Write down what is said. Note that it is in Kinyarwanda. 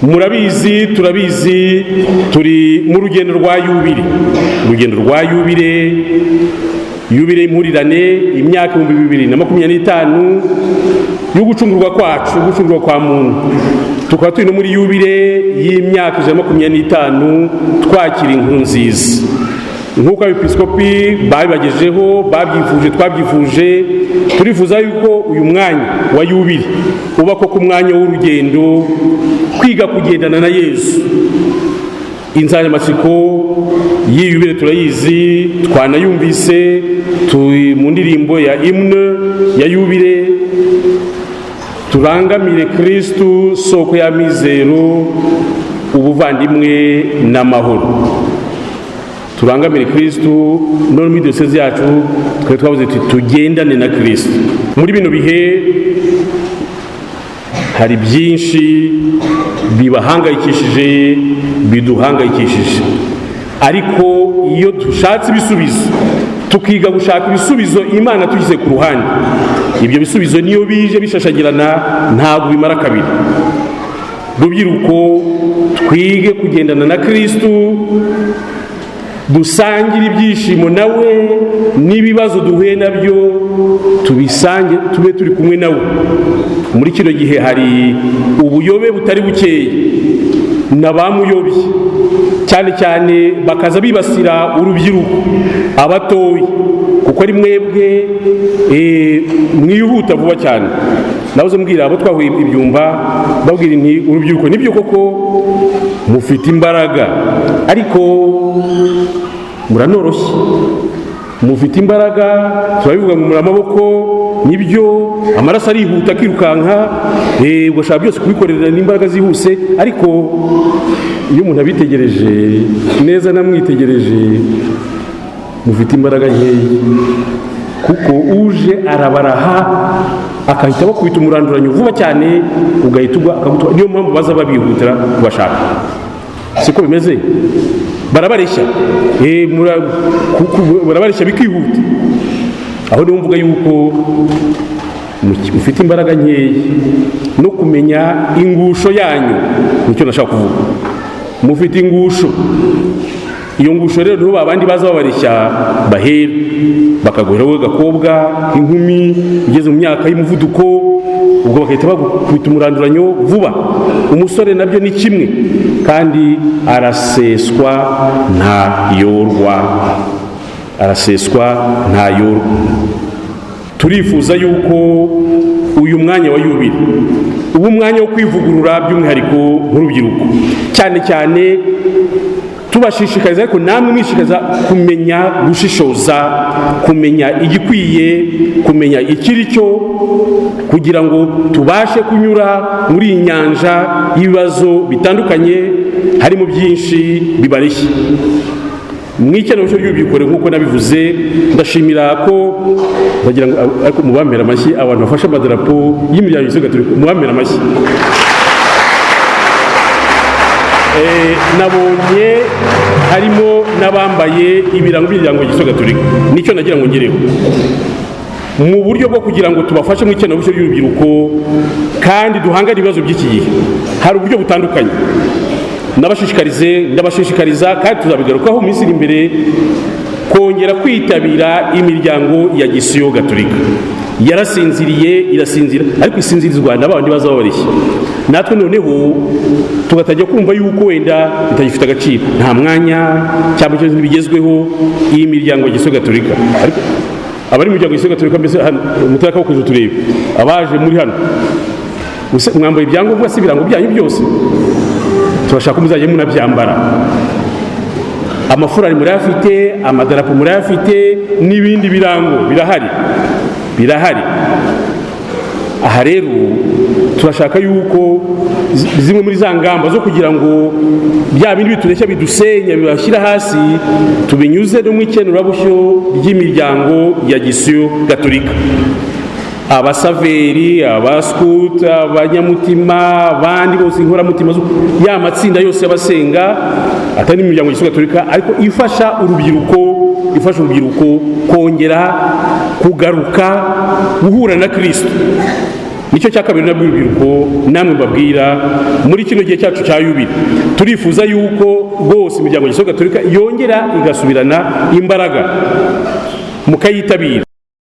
Murabizi, turabizi, turi mu rugendo rwa yubile, urugendo rwa yubile, yubile y'impurirane, imyaka 2025 yo gucungurwa kwacu, gucungurwa kwa muntu. Tukaba turi no muri yubile y'imyaka 125 twakira inkuru nziza. Nk'uko Abepiskopi babibagejeho, babyifuje, twabyifuje, turifuza yuko uyu mwanya wa yubile uba koko umwanya w'urugendo, kwiga kugendana na Yezu. Insanganyamatsiko y'iyi yubile turayizi, twanayumvise, turi mu ndirimbo ya hymne ya yubile: "Turangamire Kirisitu, soko y'amizero, ubuvandimwe n'amahoro." Turangamire Kirisitu. None muri diyosezi yacu twari twavuze tuti: "Tugendane na Kirisitu." Muri bino bihe hari byinshi bibahangayikishije, biduhangayikishije, ariko iyo dushatse ibisubizo, tukiga gushaka ibisubizo, Imana tushyize ku ruhande, ibyo bisubizo niyo bije bishashagirana ntabwo bimara kabiri. Rubyiruko, twige kugendana na Kirisitu, dusangire ibyishimo nawe, n'ibibazo duhuye nabyo tubisange, tube turi kumwe nawe. Muri kino gihe hari ubuyobe butari bukeya na ba muyobye, cyane cyane bakaza bibasira urubyiruko, abatoya, kuko ari mwebwe mwihuta vuba cyane. Nabuze mbwira abo twahuye ibyumba, babwira nti: "Urubyiruko, nibyo koko mufite imbaraga, ariko muranoroshye. Mufite imbaraga, turabivuga ngo muri amaboko, nibyo, amaraso arihuta akirukanka, ugashaka byose kubikorera n'imbaraga zihuse. Ariko iyo umuntu abitegereje neza, namwitegereje, mufite imbaraga nkeya, kuko uje arabaraha, akahita bakubita umuranduranyo vuba cyane, ugahita ugwa, akagutwara. Niyo mpamvu baza babihutira kubashaka. Siko bimeze? Barabareshya, barabareshya bikihuta. Aho niho mvuga yuko mufite imbaraga nkeya, no kumenya ingusho yanyu, nicyo nashaka kuvuga. Mufite ingusho. Iyo ngusho rero niho babandi baza babareshya bahera, bakaguhera wowe gakobwa, inkumi ugeze mu myaka y'umuvuduko, ubwo bagahita bagukubita umuranduranyo vuba. Umusore nabyo ni kimwe, kandi araseswa ntayorwa, araseswa ntayorwa. Turifuza yuko uyu mwanya wa yubile uba umwanya wo kwivugurura, by'umwihariko nk'urubyiruko, cyane cyane tubashishikariza, ariko namwe mwishishikariza kumenya gushishoza, kumenya igikwiye, kumenya ikiri cyo, kugira ngo tubashe kunyura muri iyi nyanja y'ibibazo bitandukanye, harimo byinshi bibareshya. Mu ikenerabushyo ry'urubyiruko, nk'uko nabivuze, ndashimira ko bagira ngo, ariko mubamere amashyi abantu bafashe amadarapo y'imiryango ya Gatolika, mubamere amashyi. Nabonye harimo n'abambaye ibirango by'imiryango ya Gatolika. Nicyo nagira ngo ngereho mu buryo bwo kugira ngo tubafashe mu ikenerabushyo ry'urubyiruko kandi duhangane ibibazo by'iki gihe. Hari uburyo butandukanye ndabashishikarize, ndabashishikariza, kandi tuzabigarukaho mu minsi iri imbere, kongera kwitabira imiryango ya Gisiyo Gatolika. Yarasinziriye, irasinzira, ariko isinzirizwa na bandi baza babareshya, natwe noneho tugatangira kumva yuko wenda bitagifite agaciro, nta mwanya cyangwa ikibazo bigezweho. Iyi miryango ya Gisiyo Gatolika, ariko abari mu miryango ya Gisiyo Gatolika mbese hano mutaka wo turebe abaje muri hano, mwambaye ibyangombwa si ibirango byanyu byose? Turashaka ko muzajya munabyambara. Amafurari murayafite, amadarapo murayafite, n'ibindi birango birahari, birahari. Aha rero turashaka yuko zimwe muri za ngamba zo kugira ngo bya bindi bitureshya, bidusenya, bibashyira hasi, tubinyuze no mu ikenurabushyo ry'imiryango ya Gisiyo Gatolika. Abasaveri, abaskuti, abanyamutima, abandi bose, inkoramutima, ya matsinda yose y'abasenga atari imiryango ya Gatolika, ariko ifasha urubyiruko, ifasha urubyiruko kongera kugaruka guhura na Kristo. Nicyo cya kabiri nabwo urubyiruko namwe mbabwira: muri kino gihe cyacu cya yubile, turifuza yuko rwose imiryango Gikristo Gatolika yongera igasubirana imbaraga, mukayitabira.